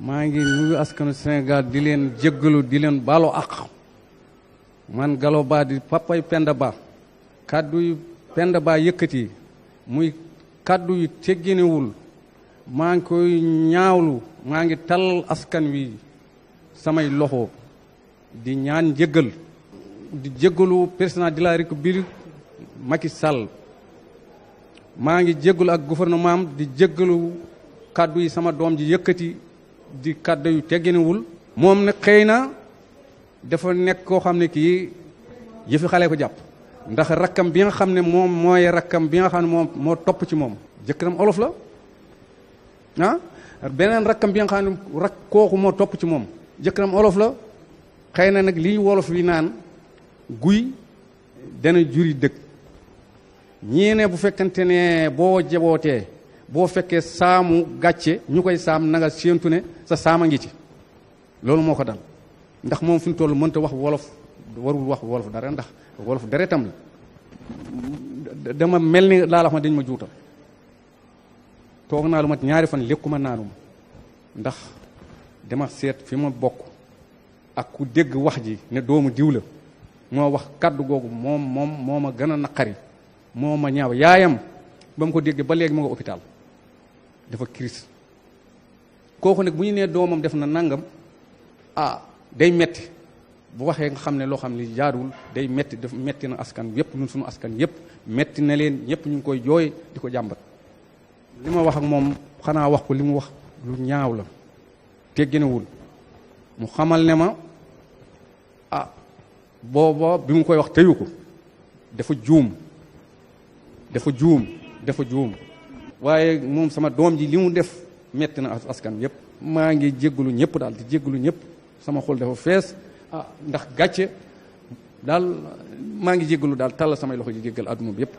maa ngi nuyu askanu Sénégal di leen jéggalu di leen baalu àq man Gallo Ba di papay Penda Ba kàddu yu Penda Ba yëkkati muy kàddu yu tegginewul maa ngi koy ñaawlu maa ngi tal askan wi samay loxo di ñaan jéggal di jéggalu président de la République Macky Sall maa ngi jéggalu ak gouvernement am di jéggalu kàddu yi sama doom ji yëkkati di kàddu yu tegginewul moom nag xëy na dafa nekk koo xam ne kii yëfi xale ko jàpp ndax rakkam bi nga xam ne moom mooy rakkam bi nga xam ne moom moo topp ci moom jëkkëram olof la ah beneen rakkam bi nga xam ne kooku moo topp ci moom jëkkëram olof la xëy na nag lii wolof wi naan guy dana juri dëkk ñii ne bu fekkante ne boo jabootee boo fekkee saamu gàcce ñu koy saam na nga séentu ne sa saama ngi ci loolu moo ko dal ndax moom fi mu toll mënta wax wolof warul wax wolof dara ndax wolof deretam la dama mel ni laa la wax dañ ma juutal toog naa lu mat ñaari fan lekkuma naanuma ndax dama seet fi ma bokk ak ku dégg wax ji ne doomu diw la moo wax kàddu googu moo ma gën a naqari moo ma ñaaw yaayam ba mu ko déggee ba léegi mu nga hôpital dafa crise kooku nag bu ñu nee doomam def na nangam day metti bu waxee nga xam ne loo xam ne jaaduwul day metti daf metti na askan yépp ñun suñu askan yépp metti na leen ñépp ñu ngi koy jooy di ko jàmbat li ma wax ak moom xanaa wax ko li mu wax lu ñaaw la tegginewul mu xamal ne ma booba bi mu koy wax teyu ko dafa juum waaye moom sama doom ji li mu def metti na askan yépp maa ngi jéggalu ñëpp daal di jéggalu ñëpp sama xol dafa fees ndax gàcce daal maa ngi jéggalu daal tàll samay loxo ji jéggal àdduna bi yépp